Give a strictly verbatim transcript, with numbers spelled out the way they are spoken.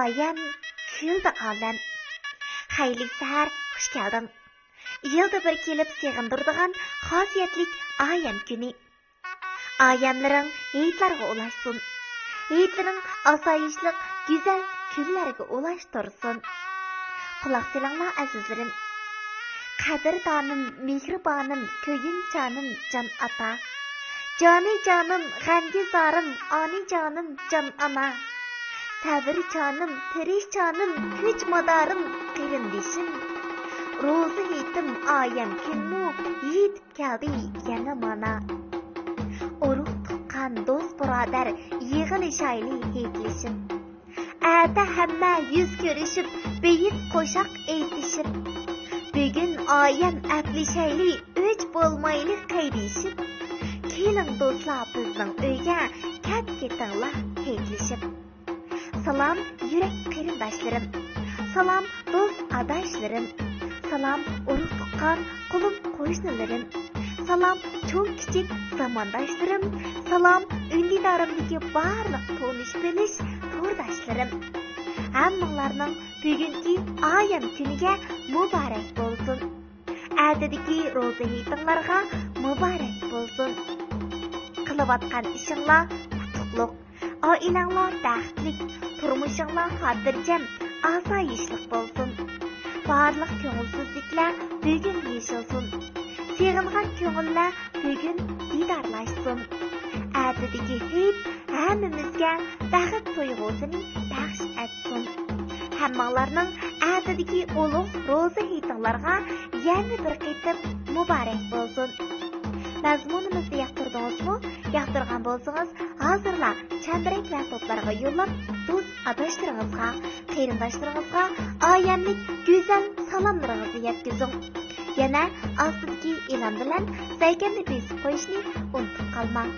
ئايەم، كۈلدى ئالەم. خەيرلىك سەھەر، خۇش كەلدىڭ. يىلدا بىر كېلىپ سېغىندۇرىدىغان خاسىيەتلىك ئايەم كۈنى. ئايەملىرىڭ ھېيتلارغا ئۇلاشسۇن. ھېيتلىرىڭ ئاسايىشلىق، گۈزەل كۈنلەرگە ئۇلاشتۇرسۇن. قۇلاق سېلىڭلار، ئەزىزلىرىم. قەدىردانىم، مېھرىبانىم، كۆيۈنچانىم، جان ئاتا. جانى جانىم، غەمگە زارىم، ئانى جانىم، جان ئانا. سەۋر جانىم، تىرىش جانىم، كۈچ مادارىم، قېرىندىشىم. روزا ھېيتىم، ئايەم كۈنمۇ يېتىپ كەلدى يەنە مانا. ئۇرۇق تۇغقان، دوست بۇرادەر، يىغىلىشايلى ھېيتلىشىپ. ئەتە ھەممە يۈز كۆرۈشۈپ، بېيىت قوشاق ئېيتىشىپ. بۈگۈن ئايەم ئەپلىشەيلى، ئۆچ بولمايلى قەيدىشىپ. كېلىڭ دوستلار بىزنىڭ ئۆيگە، كەپ كېتىڭلار ھېيتلىشىپ. سالام يۈرەك قېرىنداشلىرىم، سالام دوست ئاداشلىرىم، سالام ئۇرۇق تۇغقان قولۇم قوشنىلىرىم، سالام چوڭ كىچىك زامانداشلىرىم، سالام ئۈندىدارىمدىكى بارلىق تونۇش بىلىش تورداشلىرىم. ھەممىڭلارنىڭ بۈگۈنكى ئايەم كۈنىگە مۇبارەك بولسۇن. ئەتىدىكى روزا ھېيتىڭلارغا مۇبارەك بولسۇن. قىلىۋاتقان ئىشىڭلار ئۇتۇقلۇق، ئائىلەڭلار بەختلىك، تۇرمۇشۇڭلار خاتىرجەم، ئاسايىشلىق بولسۇن. بارلىق كۆڭۈلسىزلىكلەر بۈگۈن يېشىلسۇن. سېغىنغان كۆڭۈللەر بۈگۈن دىدارلاشسۇن. ئەتىدىكى ھېيت ھەممىمىزگە بەخت تۇيغۇسىنى بەخش ئەتسۇن. ھەممىڭلارنىڭ ئەتىدىكى ئۇلۇغ روزا ھېيتىڭلارغا يەنە بىر قېتىم مۇبارەك بولسۇن. مەزمۇنىمىزنى ياقتۇردىڭىزمۇ؟ ياقتۇرغان بولسىڭىز، ھازىرلا چەمبىرەك ۋە توپلارغا يوللاپ، دوست ئاداشلىرىڭىزغا، قېرىنداشلىرىڭىزغا ئايەملىك گۈزەل سالاملىرىڭىزنى يەتكۈزۈڭ. يەنە ئاستىدىكى ئېلان بىلەن زەيكەننى بېسىپ قويۇشنى ئۇنتۇپ قالماڭ.